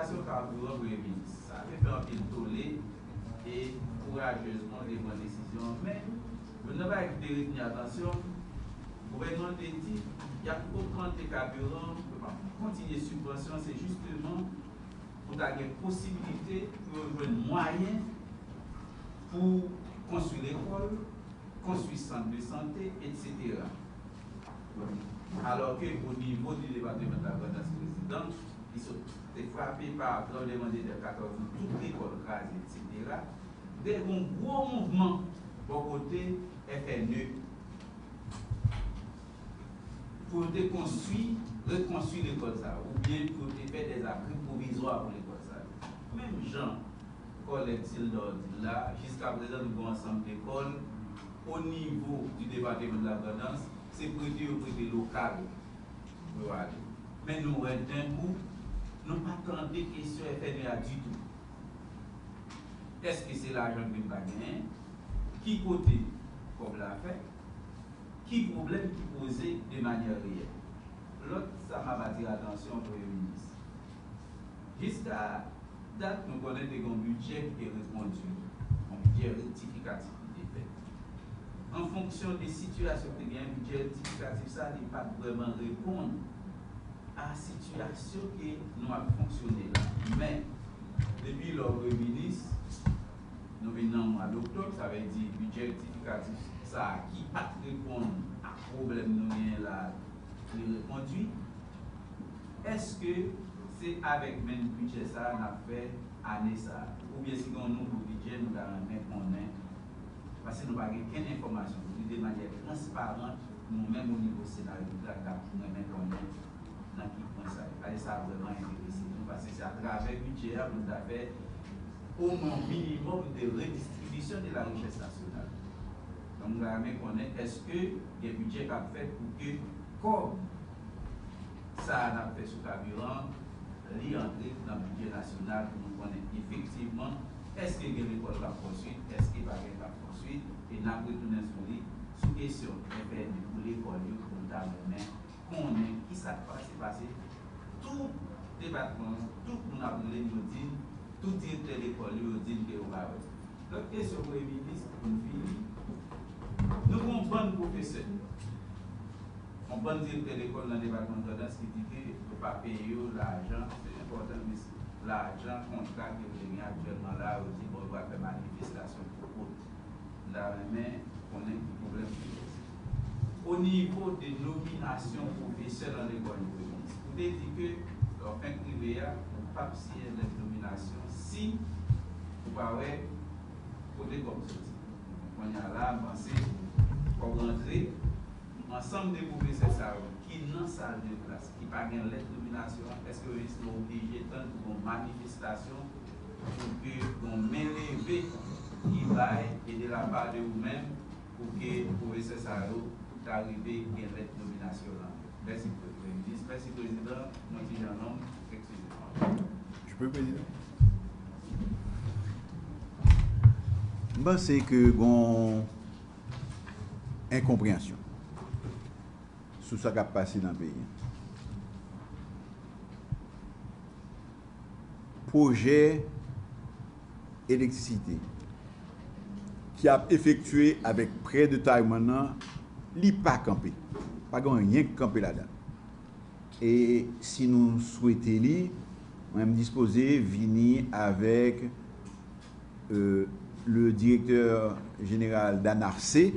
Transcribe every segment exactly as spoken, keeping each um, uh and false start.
Sou kabiran Premye Minis, sa te fè anpil tole e kourajezman te pran desizyon an. Men, youn nan bagay ki te retni atansyon m, gouvènman an te di y ap ogmante kabiran, yo p ap kontinye sibvansyon, se jisteman pou ta gen posibilite pou yo jwenn mwayen pou konstwi lekòl, konstwi sant de sante, etsetera. Alò ke o nivo di depatman de Lagrandans, prezidan, ki sot te frape pa tranblemanntè de katòz out, tout lekòl kraze, etsetera, te gen yon gwo mouvman bò kote F N E pou yo te konstwi, rekonstwi lekòl sa yo, oubyen pou yo te fè dèzabri pwovizwa pou lekòl sa yo. Menm jan kòlèg Sildor di l la, jiska prezan nou gen yon ansanm lekòl o nivo di depatman de Lagrandans, se prete yo prete lokal pou yo ale. Men nou wè, denkou, nou pa tande kesyon F N E a ditou. Èske se lajan ke n pa genyen? Ki kote kòb la fèt? Ki pwoblèm ki poze de manyè reyèl? Lòt sa m ap atire atansyon Premye Minis. Jiska dat, nou konnen te gen yon bidjè ki te rekondui, yon bidjè rektifikatif ki te fèt. An fonksyon de sitiyasyon ki te genyen, bidjè rektifikatif sa, li pa t vrèman reponn a sitiyasyon ke nou ap fonksyone la. Men, depi lè w Premye Minis, nou vin nan mwa doktòb, sa vle di bidjè rektifikatif sa a ki pa t reponn a pwoblèm nou genyen la, li rekondui. Èske se avèk menm bidjè sa a n ap fè ane sa a? Oubyen si gen yon nouvo bidjè, nou ta renmen konnen, paske nou pa gen kenn enfòmasyon. Nou di de manyè transparan, nou menm o nivo Sena Repiblik la, n ta renmen konnen nan ki pwen sa ye. Paske sa vrèman enterese nou, paske se atravè bidjè a pou nou ta fè omwen yon minimòm de redistribisyon de la richès nasyonal. Donk, nou ta renmen konnen èske gen bidjè k ap fèt pou ke kòb sa a n ap fè sou kabiran, li antre nan bidjè nasyonal pou nou konnen efektivman èske gen lekòl k ap konstwi, èske pa gen k ap konstwi, e n ap retounen sou li, sou kesyon F N E pou lekòl yo, pou nou ta renmen konnen kisa k pase, paske tout depatman, tout moun ap rele n, yo di n, tout direktè lekòl yo, yo di n ke yo pa wè. Lòt kesyon, Premye Minis, pou n fini, nou gen yon bann pwofesè, yon bann direktè lekòl nan depatman Grandans ki di ke yo pa peye yo lajan, se enpòtan, men lajan kontra ke yo te gen aktyèlman la, yo di, bon, yo pral fè manifestasyon pou kont. M ta renmen konnen ki pwoblèm ki poze. O nivo de nominasyon pwofesè nan lekòl yo, Premye Minis, ou te di ke lè w fenk rive a, ou p ap siyen lèt nominasyon si ou pa wè kote kòb soti. Kounye a la, m panse kòb rantre, ansanm de pwofesè sa yo ki nan sal de klas, ki pa gen lèt nominasyon an, èske yo jis nou oblije tann pou gon manifestasyon, pou ke gon men leve ki bay, e de la pa de ou menm, pou ke pwofesè sa yo ta rive gen lèt nominasyon lan? Mèsi, Premye Minis. Mèsi, Prezidan. Mwen ti jan nonm, eskize mwen. Je peux, Prezidan? M panse ke gon enkonpreyansyon sou sa k ap pase nan peyi a. Pwojè elektrisite ki ap efektye avèk prè de Taiwan nan, li pa kanpe. Pa gen anyen k kanpe ladan. E si nou swete li, mwen, m dispoze vini avèk euh, le directeur général d'A N R C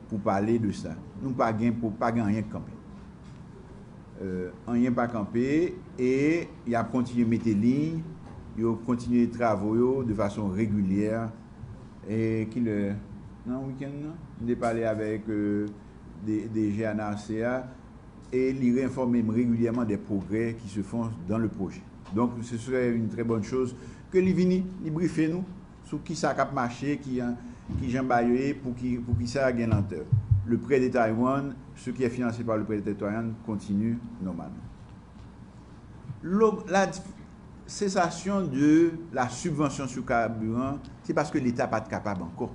pou pale de sa. Nou pa gen, pou, pa gen anyen k kanpe. Euh, anyen pa kanpe e y ap kontinye mete liy, yo kontinye travo yo de fason regilyè. E kilè? Nan wikenn nan, m te pale avèk, euh, D G A N R C a, et li réinforme m régulièrement des progrès qui se font dans le projet. Donc, ce serait une très bonne chose que li vini, li brife nou sou ki sa k ap mache, ki, ki jan bagay yo ye, pou ki, pou ki sa gen lantè. Le prêt de Taïwan, ce qui est financé par le prêt de Taïwan, continue normalement. Lo-, la dif-, cessation de la subvention sur carburant, c'est parce que l'État pa t kapab ankò.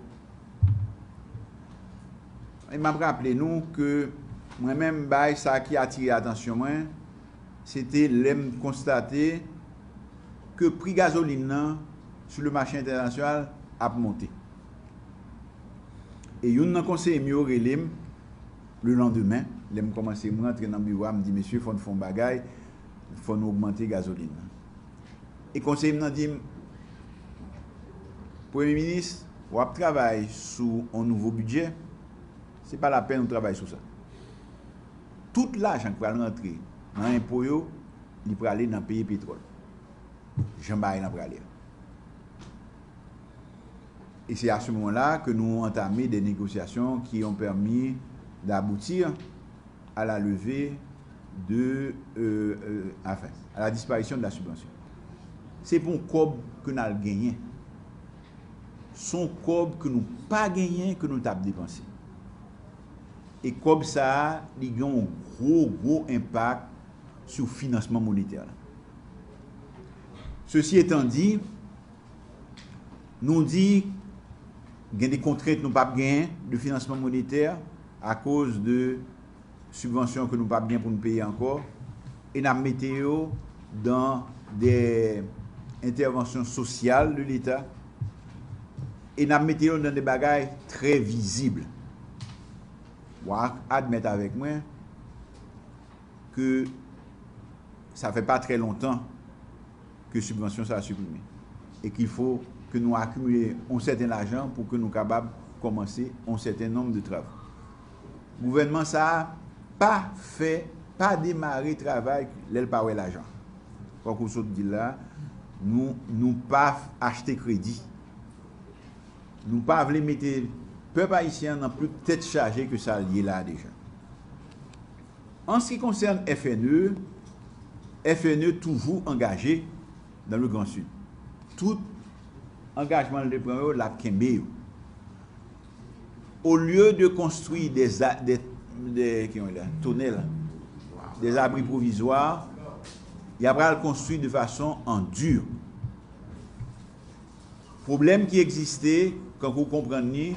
E m ap raple nou ke mwen menm, bagay sa ki atire atansyon mwen, se te lè m konstate ke pri gazolin nan sou le mache entènasyonal ap monte. E youn nan konseye m yo rele m le landemen, lè m kòmanse, m rantre nan biwo a, m di, "Mesye, fò n fè yon bagay, fò nou ogmante gazolin nan." E konseye m nan di m, "Premye minis, w ap travay sou yon nouvo bidjè, se pa lapèn ou travay sou sa. Tout lajan k pral rantre nan enpo yo, li prale nan peye petwòl, jan bagay lan prale a." Et c'est à ce moment-là que nous entamons des négociations qui ont permis d'aboutir à la levée de, euh, euh, enfin, à la disparition de la subvention. Se pa yon kòb ke n al genyen. Se yon kòb ke nou pa genyen, ke nou t ap depanse. E kòb sa a, li gen yon gwo, gwo enpak sou finansman monetè la. Ceci étant dit, nou di gen de kontrent nou p ap genyen de finansman monetè akoz de sibvansyon ke nou p ap gen pou n peye ankò, e n ap mete yo dan de entèvansyon sosyal de Leta, e n ap mete yo nan de bagay trè vizib. W a admèt avèk mwen ke sa fè pa trè lontan ke sibvansyon sa a siprime e ke il fo ke nou akimile yon sèten lajan pou ke nou kapab kòmanse yon sèten nonb de travay. Gouvènman sa a pa fè, pa demare travay lè l pa wè lajan. Tankou w sot di l la, nou, nou pa achte kredi. Nou pa vle mete pèp ayisyen an nan plis tèt chaje ke sa l ye la a deja. An se ki konsène F N E, F N E toujou angaje dans le Grand Sud. Tout angajman l te pran yo, l ap kenbe yo. Au lieu de construire des, a- des, des, ki yon la, tunnels, des abris provisoires, y a pral konstwi de façon en dur. Pwoblèm ki egziste, kankou w konprann li,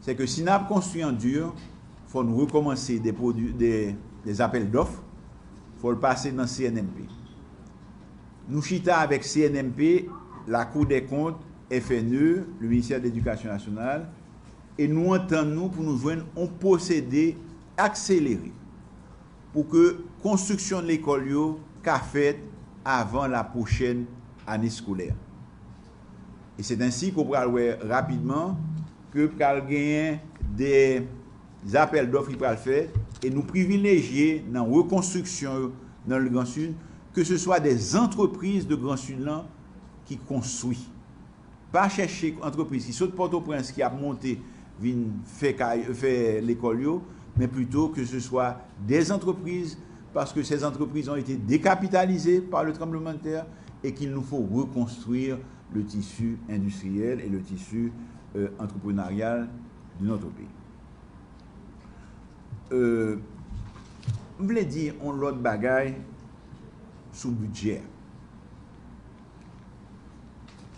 se ke si n ap konstwi an dur, fò n rekòmanse de pwodui, de, de apèl dòf, fò l pase nan C N M P. Nou chita avèk C N M P, Lakou dè Kont, F N E, le Ministère de l'Éducation nationale, e nou antann nou pou nou jwenn yon pwosedi akselere pou ke konstriksyon lekòl yo ka fèt avan la pwochèn ane eskolè. E se ensi ke w pral wè rapidman ke pral genyen de apèl dòf ki pral fèt, e nou privilejye nan rekonstriksyon yo nan le Grand Sud, ke se swa de antrepriz de Grand Sud lan ki konstwi. Pa chèche antrepriz ki sot Pòtoprens ki ap monte vin fè kay, fè lekòl yo, men plito ke se swa de antrepriz, paske ces entreprises ont été décapitalisées par le tremblement de terre et qu'il nous faut reconstruire le tissu industriel et le tissu, euh, entrepreneurial de notre pays. Euh, m vle di yon lòt bagay sou bidjè a.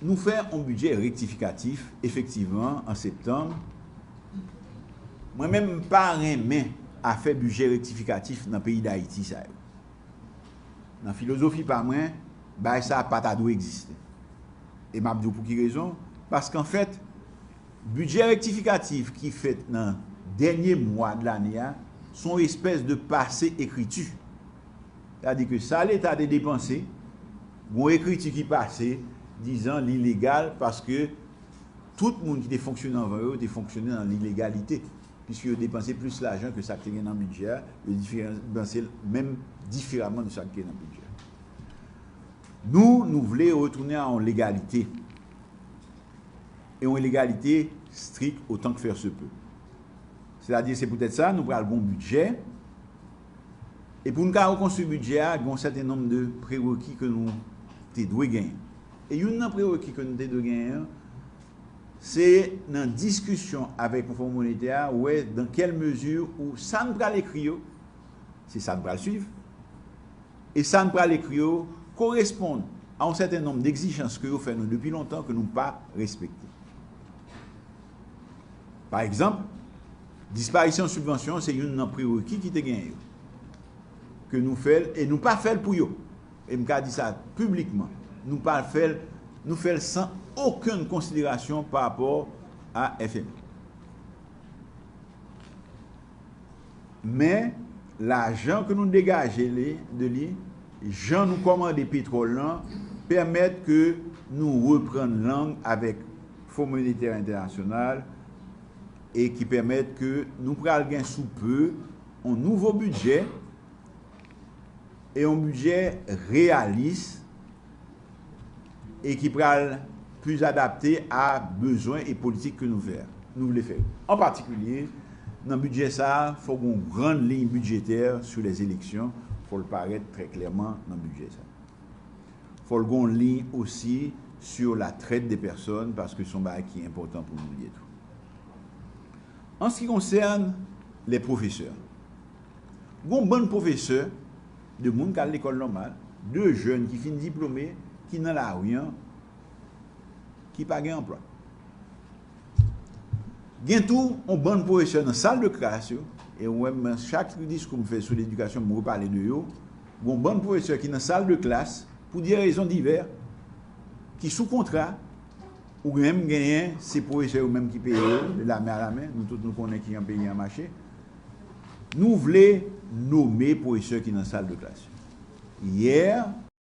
Nou fè yon bidjè rektifikatif, efektivman, an septanm. Mwen menm, m pa renmen afè bidjè rektifikatif nan peyi Dayiti sa yo. Nan filozofi pa mwen, bagay sa a pa ta dwe egziste. E m ap di w pou ki rezon. Paske, anfèt, bidjè rektifikatif ki fèt nan dènye mwa de lane a, se yon espès de pase ekriti. Sètadi ke sa Leta te depanse, gon ekriti ki pase, dizan li legal, paske tout moun ki te fonksyone anvan yo te fonksyone nan lilegalite, piske yo depanse plis lajan ke sa k te gen nan bidjè a, yo diferan-, depanse l menm diferaman de sa k te nan bidjè a. Nou, nou vle retounen a yon legalite, e yon legalite strik otan ke fè se pe. Sètadi, se poutèt sa, nou pral gon bidjè, e pou n ka rekonstwi bidjè a, gen yon sèten nonb de prereki ke nou te dwe genyen. E youn nan prereki ke nou te dwe genyen an, se nan diskisyon avèk Fon Monetè a, wè dans quelle mesure ou sa n pral ekri yo, se sa n pral swiv, e sa n pral ekri yo koresponn a yon sèten nonb d'egzijans ke yo fè nou depi lontan ke nou pa respekte. Pa egzanp, disparisyon sibvansyon se youn nan prereki ki te genyen yo. Ke nou fè l, e nou pa fè l pou yo. E m ka di sa piblikman. Nou pa fè l, nou fè l san okenn konsiderasyon pa rapò a F M I. Men, lajan ke nou degaje li, de li, jan nou kòmande petwòl lan, pèmèt ke nou reprann lang avèk Fon Monetè Entènasyonal e ki pèmèt ke nou pral gen sou pe yon nouvo bidjè e yon bidjè reyalis e ki pral plis adapte a bezwen e politik ke nou fè, nou vle fè. An patikilye, nan bidjè sa a, fò gen yon grann liy bidjetè sou lèzeleksyon, fò l parèt trè klèman nan bidjè sa a. Fò l gen yon liy osi sur la traite des personnes, paske se yon bagay ki enpòtan pou nou ye tou. An se ki konsène lè pwofesè, gen yon bann pwofesè, de moun k al lekòl nòmal, de jèn ki fin diplome, ki nan lari an, ki pa gen anplwa. Gen tou yon bann pwofesè nan sal de klas yo, e ou wè m, chak diskou m fè sou ledikasyon, m repale de yo. Gen yon bann pwofesè ki nan sal de klas, pou de rezon divè, ki sou kontra, ou menm genyen, se pwofesè yo menm ki peye yo, de la men a la men, nou tout nou konnen kijan peyi an mache. Nou vle nome pwofesè ki nan sal de klas yo. Yè,